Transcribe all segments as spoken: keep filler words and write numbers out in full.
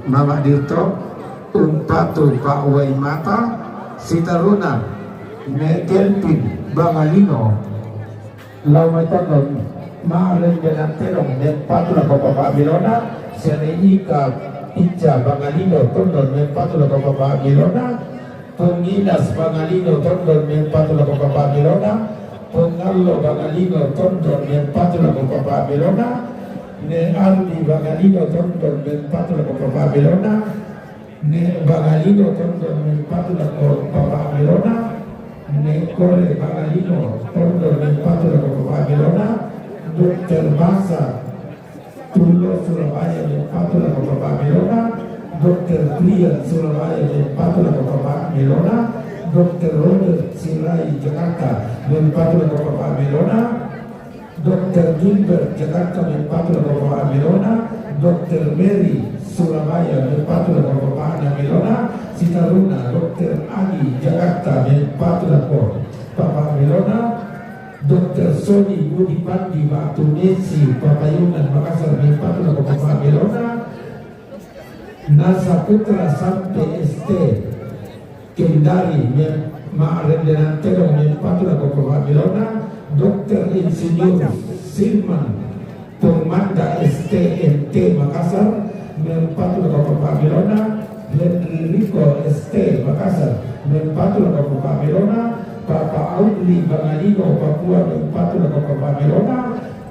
Mama Dirto, umpatu Pa' Uwai Mata, si taruna, ne Kelvin Bangalino. Lao mai tondon ma' rende nantedong, ne umpatu lako Papa' Milona, sia ne Ika Ica Bangalino tondon, ne umpatu lako Papa' Milona, Pung Inas Bangalino tondon, ne umpatu lako Papa' Milona, Pung Allo Bangalino tondon, ne umpatu lako Papa' Milona, ne Ardi Bangalino tondon, ne umpatu lako Papa' Milona, ne Bangalino tondon, ne umpatu lako Papa' Milona, ne Kole Bangalino tondon, ne umpatu lako Papa' Milona, Dokter Basa Tullo Surabaya, ne umpatu lako Papa' Milona, Dokter Brian Surabaya, ne umpatu lako Papa' Milona, Dokter Robert Sirai Jakarta, ne umpatu lako Papa' Milona, Dokter Gilbert Jakarta, ne umpatu lako Papa' Milona, Dokter Mary Surabaya, ne umpatu lako Papa' Milona, si taruna, Dokter Agi Jakarta, ne umpatu lako Papa' Milona, Dokter Sony Budi Pandi Batu Nesi Papayunan Makassar, ne umpatu lako Papa' Milona, Nasa Putra Sampe S T Kendari, ne ma' rende nantedong, ne umpatu lako Papa' Milona, Dokter Insinyur Silman Permanda S T M T Makassar, ne umpatu lako Papa' Milona, Henry Rico S T Makassar, ne umpatu lako Papa' Milona, Papa Audli Bangalino Papua, ne umpatu lako Papa' Milona,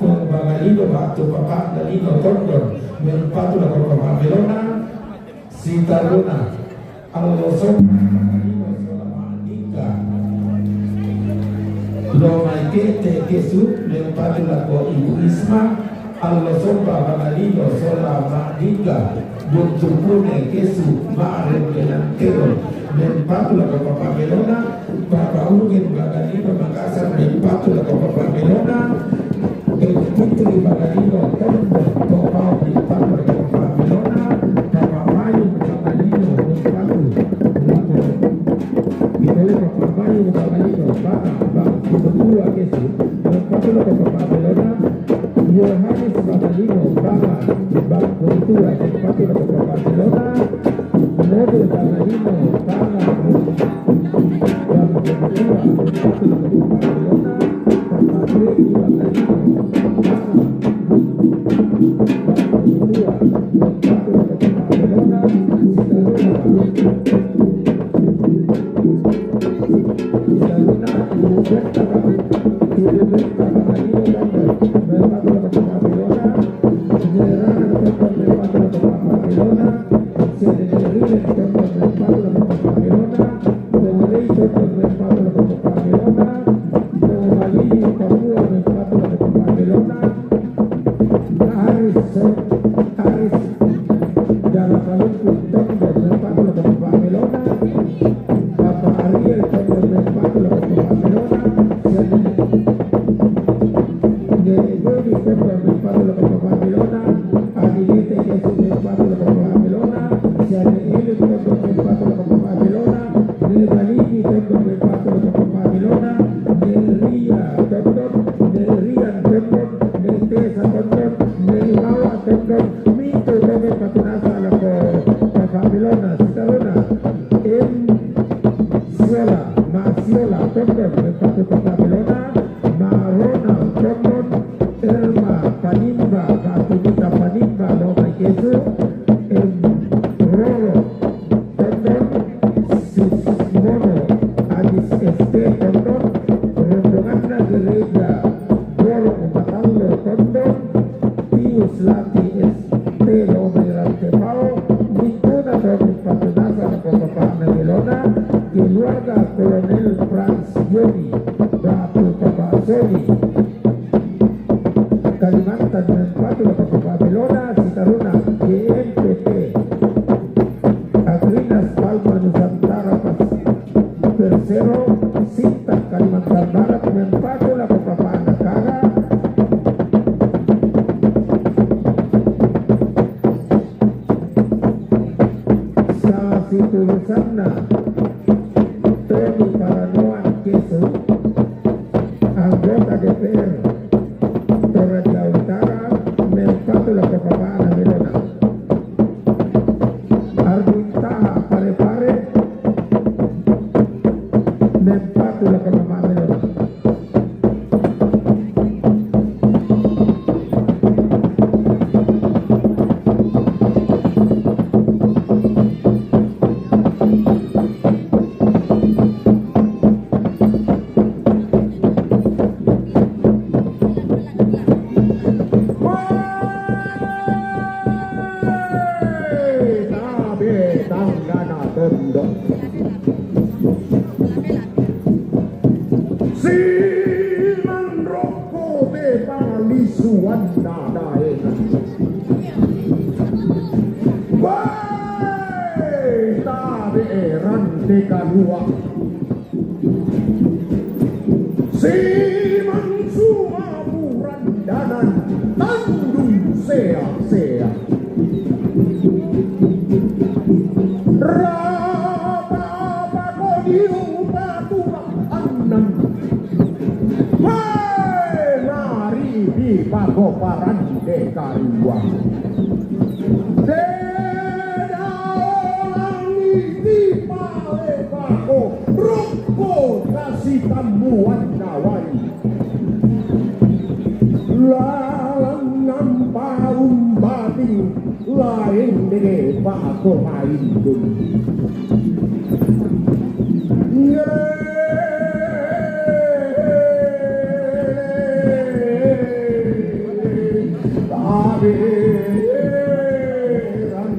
Pung Bangalino Batu Papa' Ngalino tondon, ne umpatu lako Papa' Milona, si taruna, Allo Somba Bangalino sola Ma'dika. Lao mai Kete Kesu, ne umpatu lako Ibu Isma, Allo Somba Bangalino sola Ma'dika, Buntu Pune Kesu, ma' rende nantedong, ne umpatu lako Papa' Milona, Papa Ungen Bangalino Makassar, ne umpatu lako Papa' Milona, Putri Bangalino tondon, Papa Ungen, ne umpatu lako Papa' Milona, Papa Mayung Bangalino, ne umpatu lako, Papa Mayung Bangalino, Baka, Baka, Kesu, ne umpatu lako Papa' Milona, Yohanes Bangalino, Baka, Baka, Kesu, ne umpatu lako Papa' Milona, Model Bangalino, Baka, Aris, Aris Dalapaluku tondon, ne umpatu lako Papa' Milona, Papa Ariel tondon, ne umpatu lako Papa' Milona, sia ne Dedi tondon, ne umpatu lako Papa' Milona, Adi Gete Kesu, ne umpatu lako Papa' Milona, sia ne Elin tondon, ne umpatu lako Papa' Milona, ne Baligi tondon, ne umpatu lako Papa' Milona, ne Ria tondon, ne Rian tondon, ne Tesa tondon, ne Mawa tondon, mintu' tondon patu nasa lako Papa' Milona, si taruna, M Siola, Ma Siola tondon, ne umpatu Papa' Milona, Ma Ronald tondon, Erma Panimba, Batu Nita Panimba, lao mai Kesu, M Roro tondon, Sismono Adis S T tondon, rombonganna Gereja Borong Matallo tondon, Pius Lati S T lao mai Rantepao, mintu'na tondon patu nasa lako Papa' Milona, keluarga Kolonel Frans Joni, Batu Papa' Soni, Kalimantan, ne umpatu lako Papa' Milona, si taruna, G M P T, Agrinas Palma Nusantara Pas, Persero, Sintang, Kalimantan Barat, ne umpatu lako Papa' Nakaga, sasitulusanna, Tony Paranoan Kesu, anggota D P R Toraja Utara, ne umpatu lako Papa' Milona. Siman roko te palisuan dadae. Wai, tabe eran te kalua. Siman sumaburan danan tandung sea-sea. Rata pakodiu paturak annan. Hai, mari di pagoparan de karuang. Deda olangi di pale pako roko kasi tambuan nawai. Lalang nampa umbating lain dege pako main dun. Tabe eran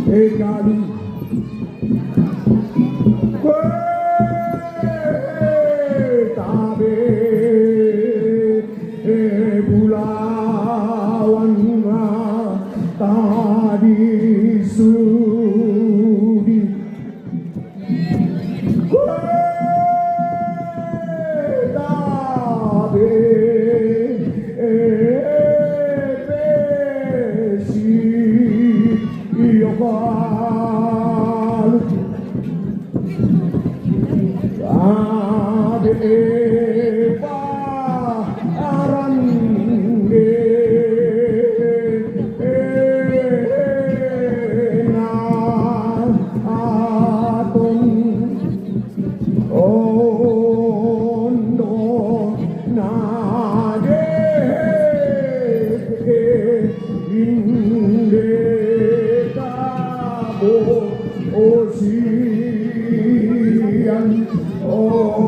ekali. Kue tabe e bulawan tadi sudi. Kue tabe e pesi iyo kalu. Tabe pa aran de na aton ondo na de inde kabo. Osian, oh.